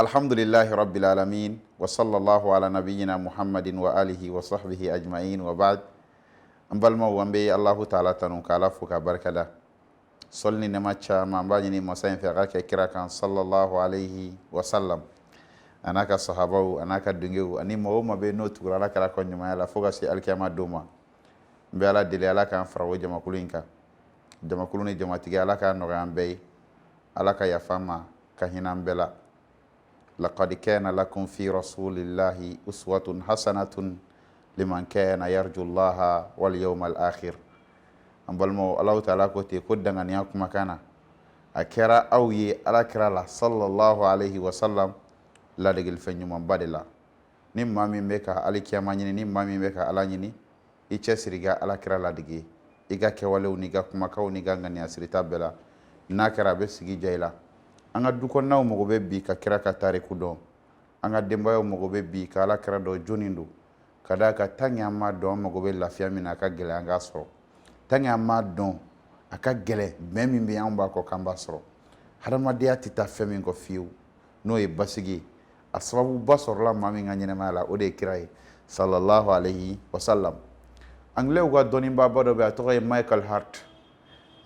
Alhamdulillahi rabbil alamin wa sallallahu ala nabiyyina Muhammadin wa alihi wa sahbihi ajma'in wa ba'd. An balimaw, an bɛ Allahu taala tanu, k'Ala fo k'a barikada. Sɔli ni nɛma caman, an b'a ɲini masa in fɛ a ka kɛ kira kan, sallallahu alayhi wa sallam, a n'a ka sahabaw, a n'a ka dungew, ani maa o maa bɛ n'o tugura Ala kira kɔ ɲumanya la fo ka se alikiyama don ma. N bɛ Ala deli, Ala k'an fara o jamakulu in kan. Jamakulu ni jamatigi, Ala k'a nɔgɔya an bɛɛ ye. Ala ka yafa an ma ka hinɛ an bɛɛ la. Laqad kana lakum fi rasulillahi uswatun hasanatun liman kana yarju llaha wal yawmal akhir. An balimaw, Alahu taala ko ten ko danganiya kumakan na, a kɛra aw ye Ala kira la, sallallahu alayhi wa sallam, ladegelifɛn ɲumanba de la. Ni maa min bɛ ka alikiyama ɲini, ni maa min bɛ ka Ala ɲini, i cɛsiri i ka Ala kira ladege i ka kɛwalew n'i ka kumakanw n'i ka ŋaniya sirita bɛɛ la. N'a kɛra, a bɛ sigi diya i la. An ka du kɔnɔnaw mago bɛ bi ka kira ka tariku dɔn. An ka denbayaw mago bɛ bi ka Ala kira dɔn, jɔni don, ka d'a kan tant que an m'a dɔn, an mago bɛ lafiya min na, a ka gɛlɛn an k'a sɔrɔ. Tant que an m'a dɔn, a ka gɛlɛn bɛn min bɛ anw b'a kɔ k'an b'a sɔrɔ. Hadamadenya tɛ taa fɛn min kɔ fiyewu, n'o ye basigi ye, a sababuba sɔrɔla maa min ka ɲɛnamaya la, o de ye kira ye, sallallahu alayhi wa sallam. Anglais ka dɔnnibaaba dɔ bɛ, a tɔgɔ ye Michael Hart.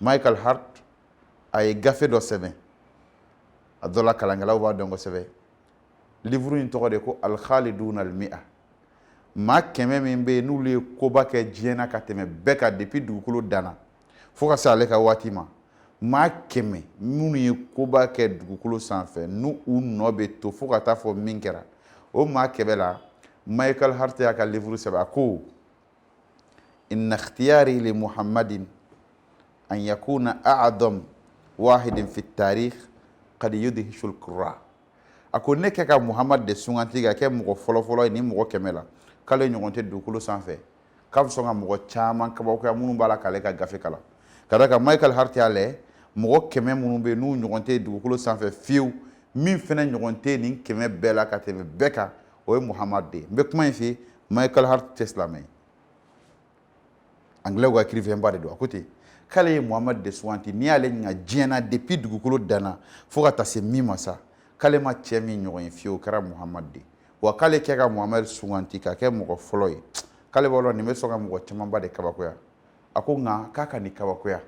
Michael Hart, a ye gafe dɔ sɛbɛn, a dɔ la kalankɛlaw b'a dɔn kosɛbɛ. Livre in tɔgɔ de ko Alkhalidun almi'a, maa 100 min bɛ yen n'olu ye koba kɛ diɲɛ na ka tɛmɛ bɛɛ kan depuis dugukolo danna fo ka se ale ka waati ma. Maa 100 minnu ye koba kɛ dugukolo sanfɛ, n'u u nɔ bɛ to fo ka taa fɔ min kɛra, o maa 100 la, Michael Hart y'a ka livre sɛbɛn. A ko: inna ikhtiyari li Muhammadin an yakuna a'dam wahidin fi tarikh qad yudhishu al-qurra. A ko ne kɛ ka Muhammad de suganti ka kɛ mɔgɔ fɔlɔfɔlɔ ye ni mɔgɔ 100 la, k'ale ɲɔgɔn tɛ dugukolo sanfɛ, k'a bɛ sɔn ka mɔgɔ caman kabakoya minnu b'a la k'ale ka gafe kalan. Ka d'a kan Michael Hart y'a lajɛ, mɔgɔ 100 minnu bɛ yen n'u ɲɔgɔn tɛ dugukolo sanfɛ fiyewu, min fɛnɛ ɲɔgɔn tɛ nin 100 bɛɛ la ka tɛmɛ bɛɛ kan, o ye Muhammad de ye. N bɛ kuma in fɛ, Michael Hart tɛ silamɛ ye, anglais ka écrivain ba de don. A ko ten k'ale ye Muhammad de suganti. N'i y'ale ɲininka diɲɛ na depuis dugukolo danna fo ka taa se min ma sa, k'ale ma cɛ min ɲɔgɔn ye fiyewu, o kɛra Muhammad de ye. Wa k'ale kɛ ka Muhammad suganti ka kɛ mɔgɔ fɔlɔ ye, k'ale b'a dɔn nin bɛ sɔn ka mɔgɔ camanba de kabakoya. A ko nka k'a ka nin kabakoya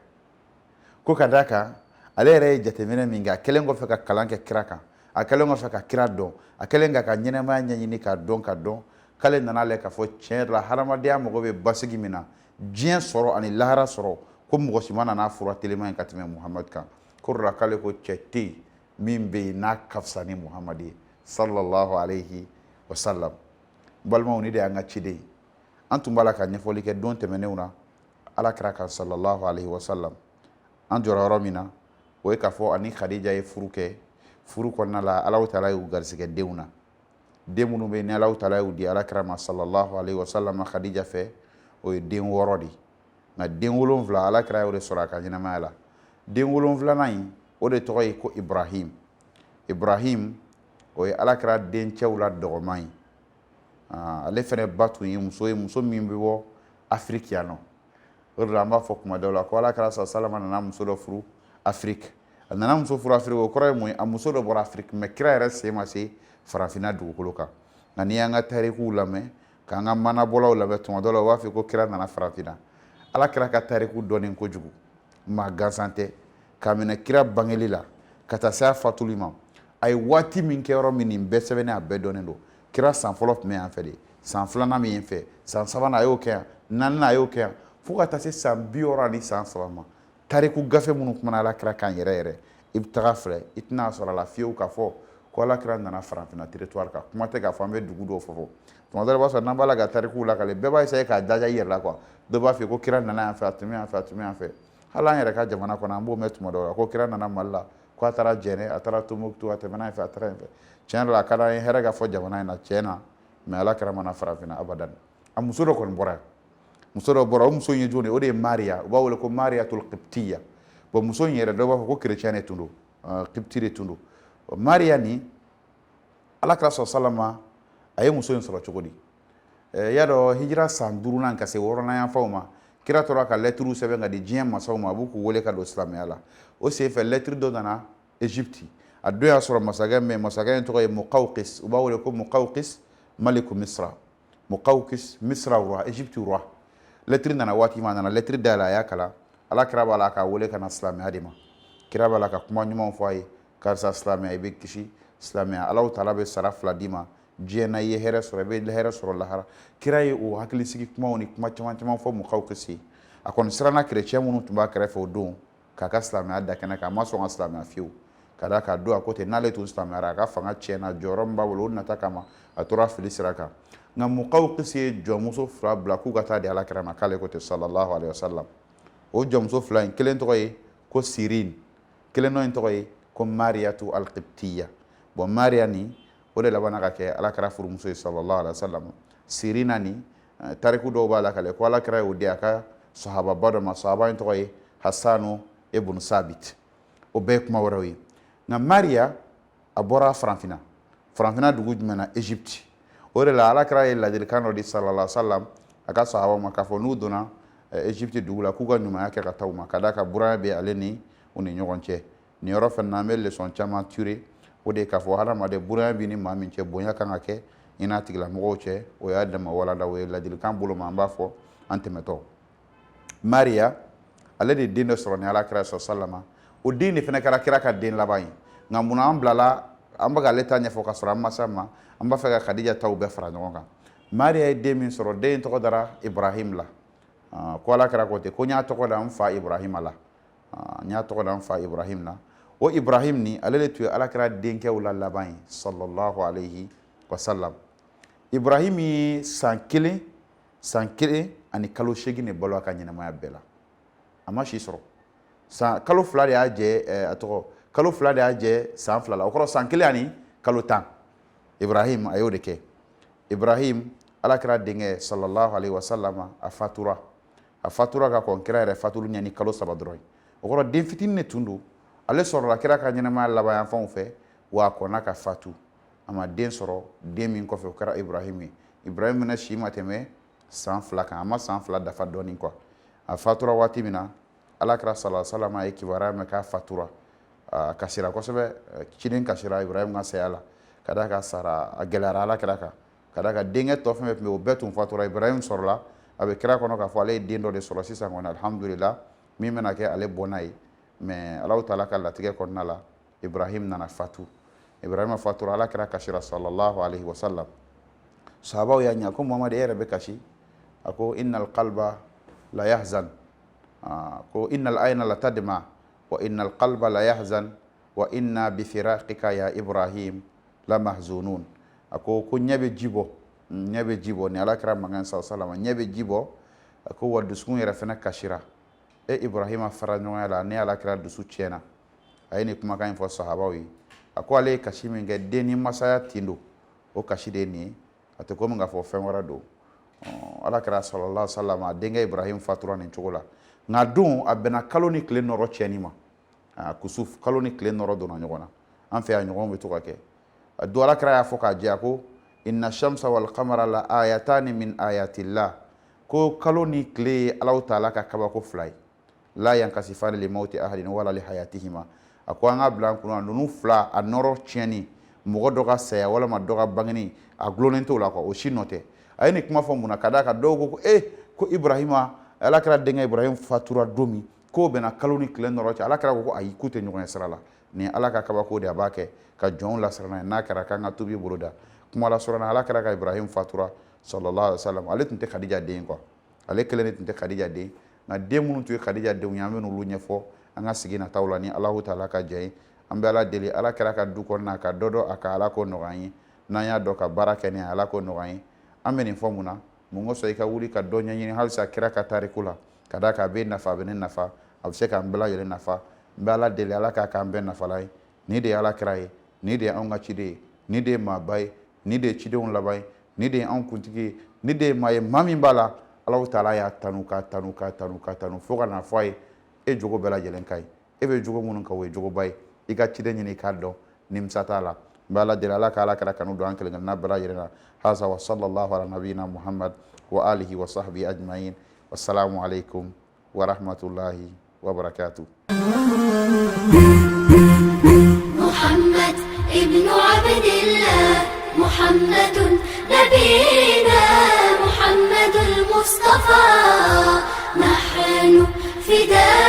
ko ka d'a kan ale yɛrɛ ye jateminɛ min kɛ, a kɛlen kɔfɛ ka kalan kɛ kira kan, a kɛlen kɔfɛ ka kira dɔn, a kɛlen k'a ka ɲɛnɛmaya ɲɛɲini k'a dɔn ka dɔn, k'ale nana lajɛ k'a fɔ tiɲɛ yɛrɛ la, hadamadenya mago bɛ basigi min na, diɲɛ sɔrɔ ani lahara sɔrɔ, ko mɔgɔ si ma nana fura telima ye ka tɛmɛ Muhamadu kan. Ko la k'ale ko cɛ tɛ yen min bɛ yen n'a ka fisa ni Muhamadu ye, sallallahu alayhi wa sallam. Balimaw, ni de y'an ka ciden ye. An tun b'a la ka ɲɛfɔli kɛ don tɛmɛnenw na Ala kira kan, sallallahu alayhi wa sallam. An jɔra yɔrɔ min na, o ye k'a fɔ ani Khadija ye furu kɛ. Furu kɔnɔna la, Alahu taala y'u garisɛgɛ denw na. Den minnu bɛ yen ni Alahu taala y'u di Ala kira ma, sallallahu alayhi wa sallam, Khadija fɛ, o ye den 6 de ye. Nka den 7, Ala kira y'o de sɔrɔ a ka ɲɛnamaya la. Den wolonfilanan in, o de tɔgɔ ye ko Ibrahim. Ibrahim, o ye Ala kira dencɛw la dɔgɔman ye. Ale fɛnɛ ba tun ye muso ye, muso min bɛ bɔ Afiriki yan nɔ. O de la an b'a fɔ kuma dɔw la ko Ala kira salama nana muso dɔ furu Afiriki. A nana muso furu Afiriki, o kɔrɔ ye mun ye? A muso dɔ bɔra Afiriki, mais kira yɛrɛ sen ma se farafinna dugukolo kan. Nka n'i y'an ka tarikuw lamɛn, k'an ka manabɔlaw lamɛn, tuma dɔw la u b'a fɔ ko kira nana farafinna. Ala kira ka tariku dɔnnen kojugu, maa gansan tɛ. K'a minɛ kira bangeli la ka taa se a fatuli ma, a ye waati min kɛ yɔrɔ min, nin bɛɛ sɛbɛnnen, a bɛɛ dɔnnen don. Kira san fɔlɔ tun bɛ yan fɛ de, san filanan min yen fɛ, san sabanan a y'o kɛ yan, naaninan a y'o kɛ yan, fo ka taa se san 63 ma. Tariku gafe minnu kumana Ala kira kan yɛrɛ yɛrɛ, i bɛ taga filɛ, i tɛna sɔrɔ a la fiyewu k'a fɔ ko Ala kira nana farafinna territoire kan. Kuma tɛ k'a fɔ an bɛ dugu dɔw fɔ fɔ. Tuma dɔ la, i b'a sɔrɔ n'an b'a la ka tarikuw lakale, bɛɛ b'a essayer k'a jaja i yɛrɛ la quoi. Dɔ b'a fɔ ko kira nana yan fɛ, a tun bɛ yan fɛ, a tun bɛ yan fɛ. Hali an yɛrɛ ka jamana kɔnɔ, an b'o mɛn tuma dɔw la ko kira nana Mali la, ko a taara Jɛnɛ, a taara Tombouctou, a tɛmɛna yen fɛ, a taara yen fɛ. Tiɲɛ yɛrɛ la, a ka d'an ye hɛrɛ ka fɔ jamana in na tiɲɛ na, mais Ala kira ma na farafinna abadan. A muso dɔ kɔni bɔra yan, muso dɔ bɔra. O muso in ye jɔn ye? O de ye Mariya, u b'a wele ko Mariyatul Qibtiya. Bon, muso in yɛrɛ, dɔw b'a fɔ ko chrétien de tun don, Qibti de tun don. Mariya ni Ala kira sɔrɔ salama, a ye muso in sɔrɔ cogo di? Y'a dɔn, hijira san duurunan ka se wɔɔrɔnan yanfanw ma, kira tora ka lɛtiriw sɛbɛn ka di diɲɛ masaw ma, a b'u k'u wele ka don silamɛya la. O senfɛ, lɛtiri dɔ nana Égypte. A don y'a sɔrɔ masakɛ min, masakɛ in tɔgɔ ye Mukawkis, u b'a wele ko Mukawkis maliku Misra, Mukawkis Misra roi, Égypte roi. Lɛtiri nana waati min, a nana lɛtiri dayɛlɛ, a y'a kalan. Ala kira b'a la k'a wele ka na silamɛya de ma. Kira b'a la ka kuma ɲumanw fɔ a ye: karisa, silamɛya, i bɛ kisi. Silamɛya, Alahu taala bɛ sara fila d'i ma diɲɛ na, i ye hɛrɛ sɔrɔ, i bɛ hɛrɛ sɔrɔ lahara. Kira ye o hakilisigi kumaw ni kuma caman caman fɔ Mukawkis ye. A kɔni siranna kerecɛn minnu tun b'a kɛrɛfɛ o don k'a ka silamɛya da kɛnɛ kan. A ma sɔn ka silamɛya fiyewu, ka d'a kan don a ko ten, n'ale tun silamɛyara, a ka fanga tiɲɛna, jɔyɔrɔ min b'a bolo, o nata kama a tora fili sira kan. Nka Mukawkis ye jɔnmuso fila bila k'u ka taa di ala kira ma, k'ale ko ten, sallallahu alaihi wasallam. O jɔnmuso fila in, kelen tɔgɔ ye ko Sirin, kelen dɔ in tɔgɔ ye ko Mariyatu Alqibtiya. Bon, Mariya nin, o de labanna ka kɛ ala kira furumuso ye, sallallahu alaihi wasallam. Sirina nin, tariku dɔw b'a la k'ale ko ala kira y'o di a ka sahababa dɔ ma. Sahaba in tɔgɔ ye Hasanu ibn Sabit. O bɛɛ ye kuma wɛrɛw ye. Nka Mariya, a bɔra Farafinna. Farafinna dugu jumɛn na? Egypte. O de la ala kira ye ladilikan dɔ di, sallallahu alaihi wasallam, a ka sahaba ma, k'a fɔ n'u donna Egypte dugu la, k'u ka ɲumanya kɛ ka taa u ma, ka d'a kan buranya bɛ ale ni u ni ɲɔgɔn cɛ. Nin yɔrɔ fana na, an bɛ leçon caman tirer. O de ye k'a fɔ hadamaden, buranya b'i ni maa min cɛ, bonya kan ka kɛ i n'a tigilamɔgɔw cɛ. O y'a dama walanda, o ye ladilikan bolo ma, an b'a fɔ an tɛmɛtɔ. Mariya, ale de den dɔ sɔrɔ ni ala kira sɔsallama. O den de fana kɛra kira ka den laban ye. Nka munna an bilala an bɛ k'ale ta ɲɛfɔ ka sɔrɔ an ma s'a ma? An b'a fɛ ka Kadija taw bɛɛ fara ɲɔgɔn kan. Mariya ye den min sɔrɔ, den in tɔgɔ dara Ibrahim la. Ko ala kira ko ten ko n y'a tɔgɔ da n fa Ibrahima la, n y'a tɔgɔ da n fa Ibrahim la. O Ibrahim ni, ale de tun ye ala kira denkɛw la laban ye, sallallahu alayhi wa sallam. Ibrahim ye san 1, san 1 ani kalo 8 de balo a ka ɲɛnamaya bɛɛ la. A ma si sɔrɔ. San kalo 2 de y'a jɛ, a tɔgɔ, kalo 2 de y'a jɛ san 2 la. O kɔrɔ san 1 ani kalo 10. Ibrahim, a y'o de kɛ. Ibrahim, ala kira denkɛ, sallallahu alayhi wa sallam, a fatura, a fatura ka kɔn kira yɛrɛ fatuli ɲɛ ni kalo 3 dɔrɔn ye. O kɔrɔ den fitinin de tun don. Ale sɔrɔla kira ka ɲɛnamaya laban yan fanw fɛ, wa a kɔnna ka fatu. A ma den sɔrɔ. Den min kɔfɛ, o kɛra Ibrahim ye. Ibrahim fana si ma tɛmɛ san 2 kan, a ma san 2 dafa dɔɔnin quoi. A fatura waati min na, ala kira sallallahu alaihi wasallam ye kibaruya mɛn k'a fatura, a kasira kosɛbɛ. Ciden kasira Ibrahim ka saya la, ka d'a kan sara a gɛlɛyara ala kira kan, ka d'a kan denkɛ tɔ fɛn fɛn tun bɛ yen, o bɛɛ tun fatura. Ibrahim sɔrɔla, a bɛ kira kɔnɔ k'a fɔ ale ye den dɔ de sɔrɔ sisan kɔni, alhamdulillah, min bɛna kɛ ale bɔnna ye. Mais Alahu taala ka latigɛ kɔnɔna la, Ibrahim nana fatu. Ibrahim fatura, ala kira kasira, sallallahu alaihi wasallam. Sahabaw y'a ɲa ko Muhamad, e yɛrɛ bɛ kasi. A ko innal qalba la yahzan, ko innal ayna la tadma wa innal qalba la yahzan wa inna bi firaqika ya Ibrahim la mahzunun. A ko ko ɲɛ bɛ ji bɔ, ɲɛ bɛ ji bɔ ni ala kira mankan sallallahu alaihi, ɲɛ bɛ ji bɔ. A ko wa dusukun yɛrɛ fana kasira e Ibrahima fara ɲɔgɔnya la, ne ala kira dusu tiɲɛna. A ye nin kumakan in fɔ sahabaw ye. A ko ale ye kasi min kɛ, den ni masaya tin don, o kasi de ye nin ye. A tɛ komi k'a fɔ fɛn wɛrɛ don. Ala kira sallallahu alaihi wasallam, a denkɛ Ibrahim fatura nin cogo la. Nka don a bɛnna kalo ni tile nɔrɔ tiɲɛni ma, kusuf, kalo ni tile nɔrɔ donna ɲɔgɔn na. An fɛ yan, ɲɔgɔn bɛ to ka kɛ. A don ala kira y'a fɔ k'a jɛ, a ko inna shamsa wal qamara la ayatani min ayatillah, ko kalo ni tile ye Alahu taala ka kabako fila ye, la yankasifani li mawti ahadin wala li hayatihima. A ko an ka bila an kunna, ninnu fila a nɔrɔ tiɲɛni, mɔgɔ dɔ ka saya walama dɔ ka bangeni, a gulonnen t'o la quoi, o si nɔ tɛ. A ye nin kuma fɔ mun na? Ka d'a kan dɔw ko ko ko Ibrahima, ala kira denkɛ Ibrahim fatura don min, k'o bɛnna kalo ni tile nɔrɔ cɛ. Ala kira ko ko ayi, k'u tɛ ɲɔgɔn ye sira la. Nin ala ka kabako de, a b'a kɛ ka jɔnw lasiran n'a ye, n'a kɛra k'an ka tubi boloda. Kuma la surunya na, ala kira ka Ibrahim fatura, sallallahu alaihi wasallam. Ale tun tɛ Khadija den quoi, ale kelen de tun tɛ Khadija den. Nka den minnu tun ye Khadija denw ye, an bɛ n'olu ɲɛfɔ an ka sigi nataw la ni Alahu taala ka jɛ ye. An bɛ ala deli, ala kira ka du kɔnɔna ka dɔ dɔn a ka, ala k'o nɔgɔya an ye. N'an y'a dɔn ka baara kɛ ni ala k'o nɔgɔya an ye. An bɛ nin fɔ mun na? Mun kosɔn i ka wuli ka dɔ ɲɛɲini halisa kira ka tariku la? Ka d'a kan a bɛ nafa, a bɛ ne nafa, a bɛ se k'an bɛɛ lajɛlen nafa. N bɛ ala deli, ala k'a k'an bɛɛ nafala ye. Nin de ye ala kira ye, nin de ye anw ka ciden ye, nin de ye maaba ye, nin de ye cidenw laban ye, nin de ye anw kuntigi ye, nin de ye maa ye, maa min b'a la Alahu taala y'a tanu, k'a tanu, k'a tanu, k'a tanu, fo ka n'a fɔ a ye: e jogo bɛɛ lajɛlen ka ɲi, e bɛ jogo minnu kan, o ye jogoba ye. I ka ciden ɲini i k'a dɔn, nimisa t'a la. N bɛ ala deli, ala ka ala kira kanu don an kelen kelenna bɛɛ lajɛlen na. Haza wa sallallahu ala nabiyina Muhammad wa alihi wa sahbihi ajma'in. Wassalamu alaikum wa rahmatullahi wa barakatuh. Muhammad. بداية.